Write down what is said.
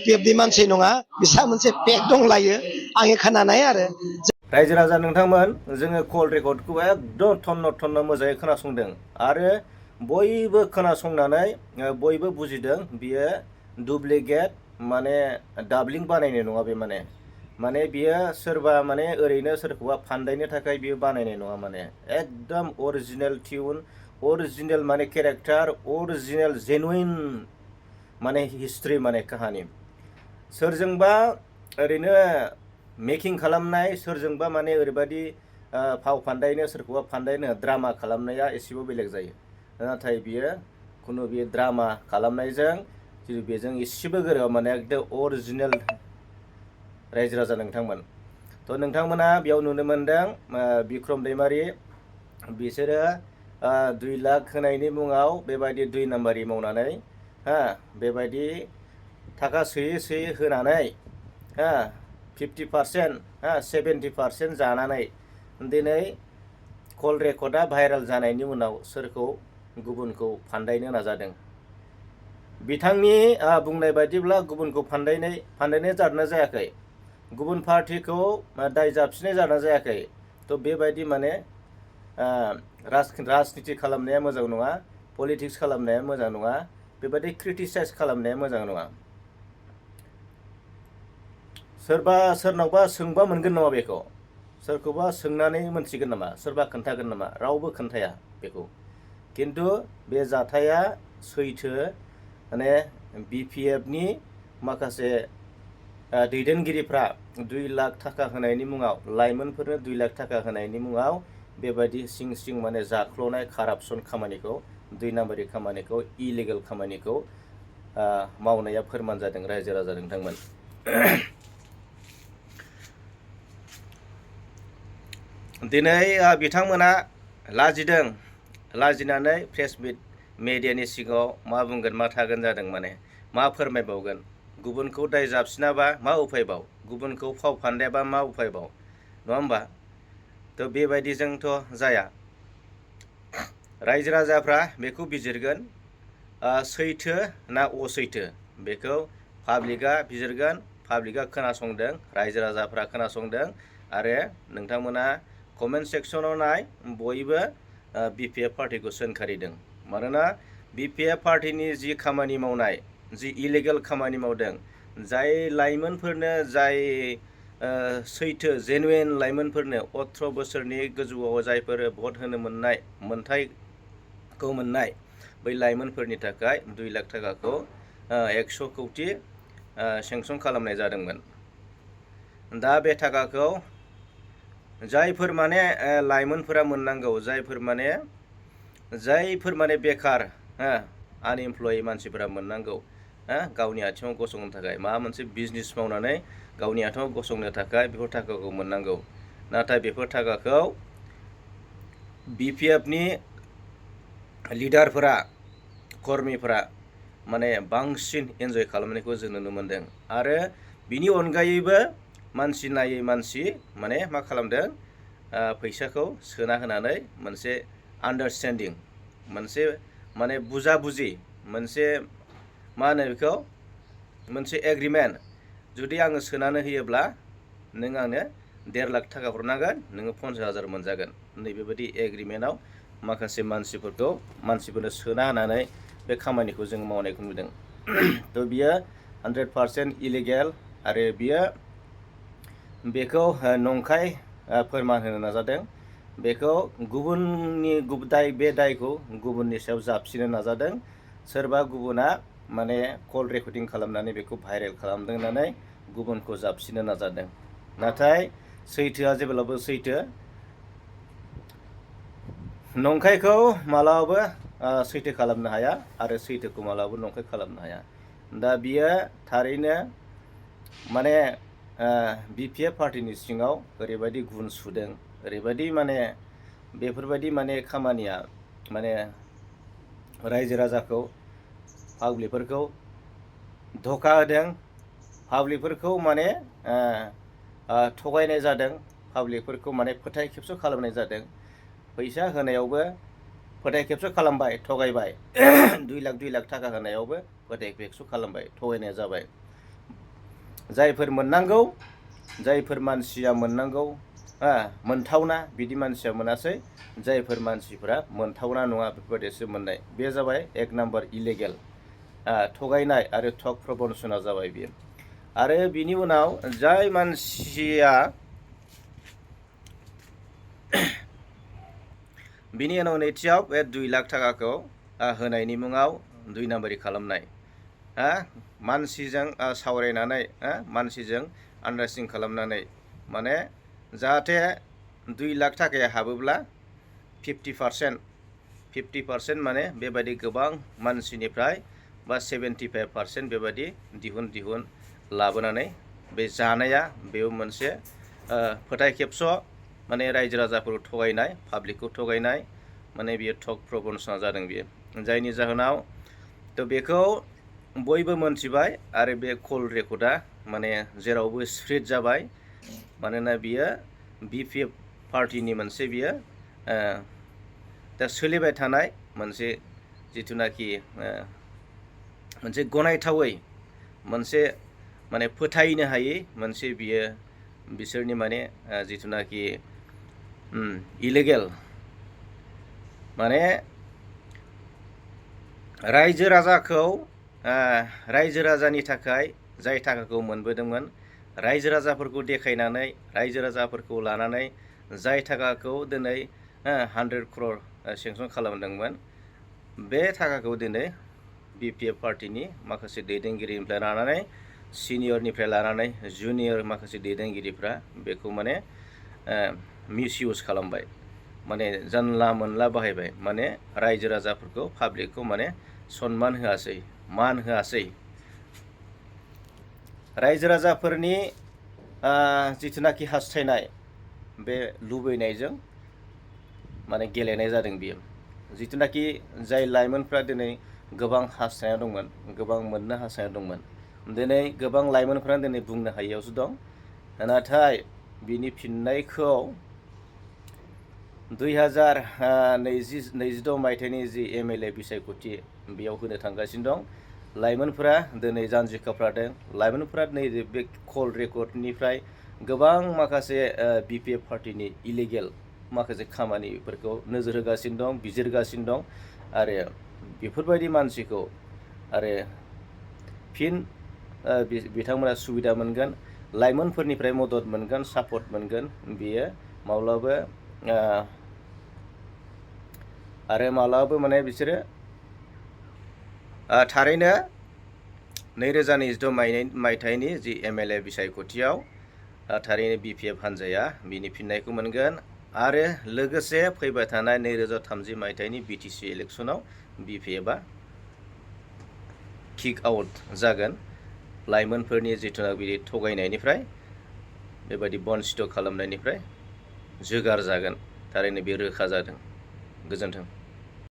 BPF नि मानसि नङा बिसा मोनसे पेक दंलायो आंनि खोनानाय आरो रायजो राजा नोंथांमोन जोङो कल रेकर्डखौ एकदम थन्न मोजाङै खोनासंदों आरो बयबो खोनासंनानै बयबो बुजिदों बियो डुप्लिकेट माने डाबलिं बानायनाय नङा बे माने बियो सोरबा माने ओरैनो सोरखौबा फान्दायनो थाखाय बियो बानायनाय नङा माने एकदम अरिजिनेल टिउन अरिजिनेल माने केरेक्टार अरिजिनेल जेनुइन माने हिस्ट्रि माने काहानि सोरजोंबा ओरैनो मेकिं खालामनाय सोरजोंबा माने ओरैबायदि फाव फान्दायनो सोरखौबा फान्दायनो ड्रामा खालामनाया एसेबो बेलेग जायो नाथाय बियो खुनु बे ड्रामा खालामनायजों जुदि बेजों एसेबो गोरोबा माने एकदम अरिजिनेल रायजो राजा नोंथांमोन थ' नोंथांमोना बेयाव नुनो मोनदों बिक्रम दैमारि बिसोरो 2 लाख होनायनि मुङाव बेबायदि 2 नाम्बारि मावनानै बेबायदि थाखा सोयै होनानै 50% 70% जानानै दिनै कल रेकर्डआ भाइरेल जानायनि उनाव सोरखौ गुबुनखौ फान्दायनो नाजादों बिथांनि बुंनाय बायदिब्ला गुबुनखौ फान्दायनाय जादोंना जायाखै गुबुन पार्टिखौ दाय जाबसिननाय जादोंना जायाखै थ' बेबायदि माने राजनिति खालामनाया मोजां नङा पलिटिक्स खालामनाया मोजां नङा बेबायदि क्रिटिसाइज खालामनाया मोजां नङा सोरनावबा सोंबा मोनगोन नामा बेखौ सोरखौबा सोंनानै मोनथिगोन नामा सोरबा खोन्थागोन नामा रावबो खोन्थाया बेखौ खिन्थु बे जाथाया सैथो माने BPF नि माखासे दैदेनगिरिफ्रा 2 लाख थाखा होनायनि मुङाव लाइमोनफोरनो 2 लाख थाखा होनायनि मुङाव बेबायदि सिं माने जाख्ल'नाय कारापसन खामानिखौ 2 नाम्बारि खामानिखौ इलिगेल खामानिखौ मावनाया फोरमान जादों रायजो राजा नोंथांमोन दिनै बिथांमोना लाजिनानै प्रेस मिडियानि सिगाङाव मा बुंगोन मा थागोन जादों माने मा फोरमायबावगोन गुबुनखौ दाय जाबसिनाबा मा उफायबाव गुबुनखौ फाव फान्दायाबा मा उफायबाव नङा होमबा थ' बेबायदिजोंथ' जाया रायजो राजाफ्रा बेखौ बिजिरगोन सैथो ना असैथो बेखौ पाब्लिकआ बिजिरगोन पाब्लिकआ खोनासंदों रायजो राजाफ्रा खोनासंदों आरो नोंथांमोना कमेन्ट सेक्सनाव नाय बयबो BPF पार्टिखौ सोंखारिदों मानोना BPF पार्टिनि जि खामानि मावनाय जि इलिगेल खामानि मावदों जाय लाइमोनफोरनो जाय सैथो जेनुइन लाइमोनफोरनो 18 बोसोरनि गोजौआव जायफोर भट होनो मोननाय मोनथायखौ मोननाय बै लाइमोनफोरनि थाखाय 2 लाख थाखाखौ 100 कौटि सेंसन खालामनाय जादोंमोन दा बे थाखाखौ जायफोर माने लाइमोनफोरा मोननांगौ जायफोर माने बेकार आनएमप्लयि मानसिफोरा मोननांगौ गावनि आथिङाव गसंनो थाखाय माबा मोनसे बिजनेस मावनानै गावनि आथिङाव गसंनो थाखाय बेफोर थाखाखौ मोननांगौ नाथाय बेफोर थाखाखौ BPF नि लिडारफोरा कर्मिफोरा माने बांसिन एन्जय खालामनायखौ जों नुनो मोनदों आरो बिनि अनगायैबो मानसि नायै मानसि माने मा खालामदों फैसाखौ सोना होनानै मोनसे आन्डारस्टेन्डिं मोनसे माने बुजाबुजि मोनसे मा होनो बेखौ मोनसे एग्रिमेन्ट जुदि आङो सोनानै होयोब्ला नों आंनो 1.5 लाख थाखा हरनांगोन नोङो 50,000 मोनजागोन नैबेबायदि एग्रिमेन्टआव माखासे मानसिफोरनो सोना होनानै बे खामानिखौ जों मावनायखौ नुदों थ' बियो 100% इलिगेल आरो बियो बेखौ नंखाय फोरमान होनो नाजादों बेखौ बे दायखौ गुबुननि सायाव जाबसिनो नाजादों सोरबा गुबुना माने कल रेकर्डिं खालामनानै बेखौ भाइरेल खालामदों होननानै गुबुनखौ जाबसिनो नाजादों नाथाय सैथोआ जेब्लाबो सैथो नंखायखौ मालाबाबो सैथो खालामनो हाया आरो सैथोखौ मालाबाबो नंखाय खालामनो हाया दा बियो थारैनो माने BPF पार्टिनि सिङाव ओरैबायदि गुन सुदों ओरैबायदि माने बेफोरबायदि माने खामानिया माने रायजो राजाखौ पाब्लिकफोरखौ धोखा होदों पाब्लिकफोरखौ माने थगायनाय जादों पाब्लिकफोरखौ माने फोथाय खेबस' खालामनाय जादों फैसा होनायावबो फोथाय खेबस' खालामबाय थगायबाय 2 लाख थाखा होनायावबो फोथाय खेबस' खालामबाय थगायनाय जाबाय जायफोर मोननांगौ, जायफोर मानसिया मोननांगौ मोनथावना बिदि मानसिया मोनासै, जायफोर मानसिफोरा मोनथावना नङा बेफोरबायदिसो मोननाय। बे जाबाय 1 नाम्बार इलिगेल थगायनाय आरो ठग प्रबंशना जाबाय बियो। आरो बिनि उनाव जाय मानसिया बिनि उनाव नैथियाव बे 2 लाख थाखाखौ होनायनि मुङाव 2 नाम्बारि खालामनाय। मानसिजों सावरायनानै मानसिजों आन्डारस्टेन्डिं खालामनानै माने जाहाथे 2 लाख थाखाया हाबोब्ला 50% माने बेबायदि गोबां मानसिनिफ्राय बा 75% बेबायदि दिहुन लाबोनानै बे जानाया बेयाव मोनसे फोथाय खेबस' माने रायजो राजाफोरखौ थगायनाय, पाब्लिकखौ थगायनाय, माने बियो ठग प्रबंशना जादों बियो। जायनि जाहोनाव बेखौ बयबो मोनथिबाय आरो बे कल रेकर्डआ माने जेरावबो स्प्रेड जाबाय। मानोना बियो BPF पार्टिनि मोनसे बियो दा सोलिबाय थानाय मोनसे जिथुनाखि मोनसे गनायथावै मोनसे माने फोथायनो हायै मोनसे बियो बिसोरनि माने जिथुनाखि इलिगेल माने रायजो राजानि थाखाय जाय थाखाखौ मोनबोदोंमोन, रायजो राजाफोरखौ देखायनानै, रायजो राजाफोरखौ लानानै जाय थाखाखौ दिनै 100 क्रर सेंसन खालामदोंमोन, बे थाखाखौ दिनै BPF पार्टिनि माखासे दैदेनगिरिनिफ्राय लानानै सिनियरनिफ्राय लानानै जुनियर माखासे दैदेनगिरिफ्रा बेखौ माने मिसइउज खालामबाय, माने जानला मोनला बाहायबाय, माने रायजो राजाफोरखौ पाब्लिकखौ माने सनमान होआसै, मान होआसै। रायजो राजाफोरनि जिथुनाखि हास्थायनाय बे लुबैनायजों माने गेलेनाय जादों बियो। जिथुनाखि जाय लाइमोनफ्रा दिनै गोबां हास्थायना दंमोन, गोबां मोननो हास्थायना दंमोन, दिनै गोबां लाइमोनफ्रा दिनै बुंनो हायियावसो दं। नाथाय बिनि फिननायखौ 2022 मायथाइनि जि MLA बिसायख'थि बेयाव होनो थांगासिनो दं। लाइमोनफोरा दिनै जानजि खाफ्रादों। लाइमोनफोरा दिनै बे कल रेकर्डनिफ्राय गोबां माखासे BPF पार्टिनि इलिगेल माखासे खामानिफोरखौ नोजोर होगासिनो दं, बिजिरगासिनो दं। आरो बेफोरबायदि मानसिखौ आरो फिन बिथांमोना सुबिदा मोनगोन, लाइमोनफोरनिफ्राय मदद मोनगोन, सापर्ट मोनगोन, बियो माब्लाबाबो माने बिसोरो थारैनो 2022 मायथाइनि जि MLA बिसायख'थियाव थारैनो BPF हान्जाया बिनि फिननायखौ मोनगोन। आरो लोगोसे फैबाय थानाय 2030 मायथाइनि BTC इलेक्सनाव BPFआ किक आउट जागोन। लाइमोनफोरनि जिथुनाखि थगायनायनिफ्राय, बेबायदि बन्सित खालामनायनिफ्राय जोगार जागोन। थारैनो बे रोखा जादों। गोजोन्थों।